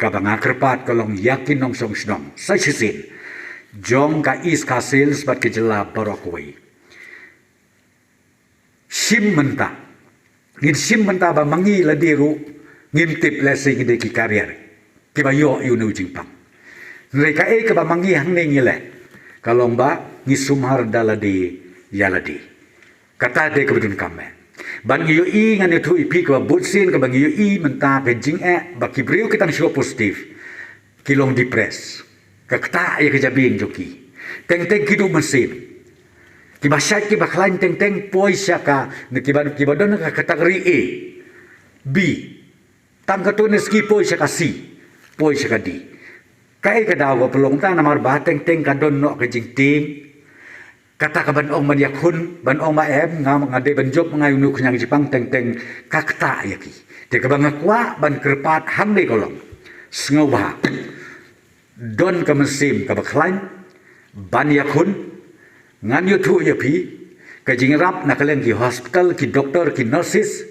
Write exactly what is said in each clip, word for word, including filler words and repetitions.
Kaba nga kyrpad ka long ïa ki nongshong shnong sa shisien jong ka East Khasi Hills bad ka jylla baroh kawei. Shim mynta. Ngin shim mynta ba ma ngi lade ruh ngim tip lehse ngi dei ki carrier kiba ïoh ïa une u jingpang. Hynrei kaei kaba ma ngi hangne ngi leh ka long ba ngi sumar da lade ïa lade. Kata dei kaba donkam eh. Bad ngi ïohi, ngan ïathuh ïa phi kaba bun sien kaba ngi ïohi mynta ka jingeh ba ki briew ki tang shu positive ki long depressed. Ka ktah ïa ka jabieng jong ki. Teng teng ki duh mynsiem. Kiba shait kiba khlaiñ teng teng poi sha ka, ne kiba, kiba don ka category A, B. Tang katto katne sngi poi sha ka C, poi sha ka D. Kaei ka daw ba pynlong ta? Namar ba teng teng ka don noh ka jingtieng. Kata ka ban ong ban ïakhun, ban ong ba em, nga, nga dei ban jop, nga ïa une u khñiang jingpang, teng teng ka ktah ïa ki. Te kaba nga kwah ban kyrpad hangne ka long, sngewbha don ka mynsiem kaba khlaiñ ban ïakhun. Ngan ïathuh ïa phi, ka jingïarap na ka liang ki hospital, ki doktor, ki nurses,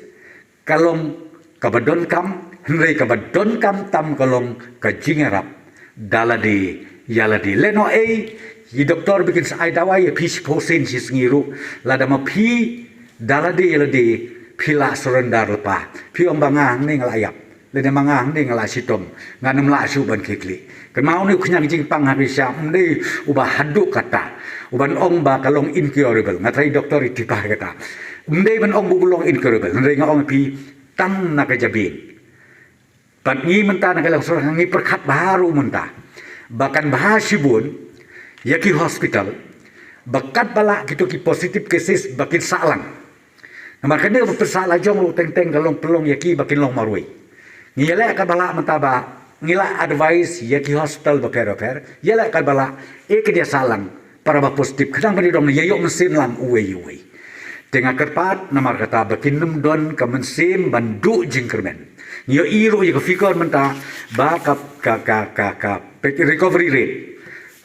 ka long kaba donkam. Hynrei kaba donkam tam ka long ka jingïarap da lade ïa lade. Lehnoh ei, ki doktor ba kin sa ai dawai ïa phi shiphew sien shi sngi ruh, lada ma phi da lade ïa lade phi la surrender lypa, phi ong ba nga hangne nga la ïap, lane ma nga hangne nga la shitom, ngan ym lah shuh ban kyrkieh. Kynmaw, une u khñiang jingpang ha ki sha ym dei uba haduh katta, uban ong ba ka long incurable. Nga tharai doktor i tip bha ïa kata. Ym dei ban ong ba u long incurable, hynrei nga ong ïa phi, tang na ka jabieng. Bad ngi mynta na ka liang sorkar ngi pyrkhat bha ruh mynta ba kan bha shibun ïa ki hospital ba katba lah kito ki positive cases ba kin sah lang. Namar kane ba pynsahlajong ruh teng teng ka long pynlong ïa ki ba kin long marwei. Ngi ïaleh katba lah mynta ba ngi la advise ïa ki hospital bapher bapher, ïaleh katba lah, eh, kin ïa sah lang para ba positive, khnang ban ïoh dong, ïa ïoh mynsiem lang uwei uwei. Te nga kyrpad namar kata ba kin ym don ka mynsiem ban duh jingkyrmen. Ngi ïohi ruh ïa ka figure mynta ba ka, ka, ka, ka, ka recovery rate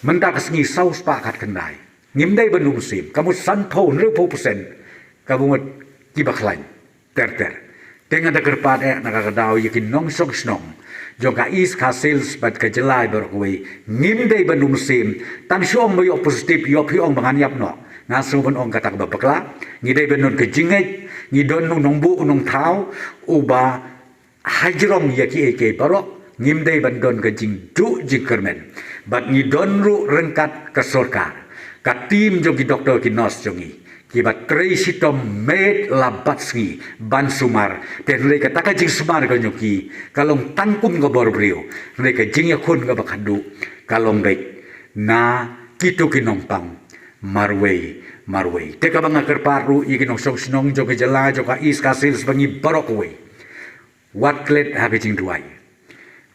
mynta ka sngi saw spah khatkhyndai. Ngim dei ban duh mynsiem, ka mut sanphew hynriewphew percent ka mut kiba khlaiñ ter ter. Te nga da kyrpad eh na ka daw ïa ki nongshong shnong jong ka East Khasi Hills bad ka jylla baroh kawei, ngim dei ban duh mynsiem. Tang shu ong ba ïoh positive, ïoh phi ong ba ngan ïap noh. Nga sngew ban ong kata kaba bakla. Ngi dei ban don ka jingngeit, ngi don u nongbuh u nongthaw uba hajrong ïa kiei kiei baroh, ngim dei ban don ka jingduh jingkyrmen. Bad ngi don ruh ryngkat ka sorkar, ka team jong ki doktor ki nurse jong ngi, kiba trei shitom miet la bad sngi ban sumar. Te hynrei kata ka jingsumar ka jong ki ka long tang kum ka bor briew, hynrei ka jingïakhun kaba khadduh ka long beit na kito ki nongpang marwei marwei. Te kaba nga kyrpad ruh ïa ki nongshong shnong jong ka jylla jong ka East Khasi Hills bad ngi baroh kawei, wat klet ha ka jingduwai.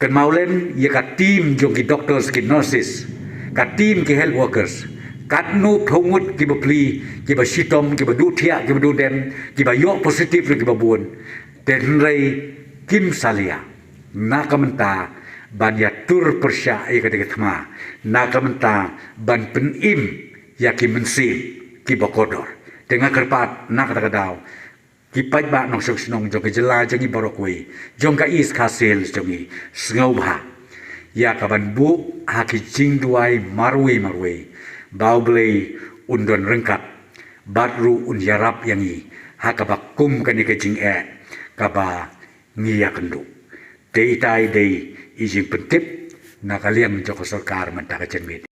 Kynmaw lem ïa ka team jong ki doctors, ki nurses, ka team ki health workers, katno phew ngut kiba plie, kiba shitom, kiba duh thiah, kiba duh dem, kiba ïoh positive ruh kiba bun. Te hynrei kim salia na ka bynta ban ïatur pyrshah ïa kata ka thma, na ka bynta ban pynim ïa ki mynsiem kiba kordor. Te nga kyrpad na kata ka daw, ki paidbah nongshong shnong jong ka jylla jong ngi baroh kawei, jong ka East Khasi Hills jong ngi, sngewbha ïa kaban buh ha ki jingduwai marwei marwei ba U Blei un don ryngkat bad ruh un ïarap ïa ngi ha kaba kum kane ka jingeh kaba ngi ïakynduh. Te itai dei i jingpyntip na ka liang jong ka sorkar mynta ka janmiet.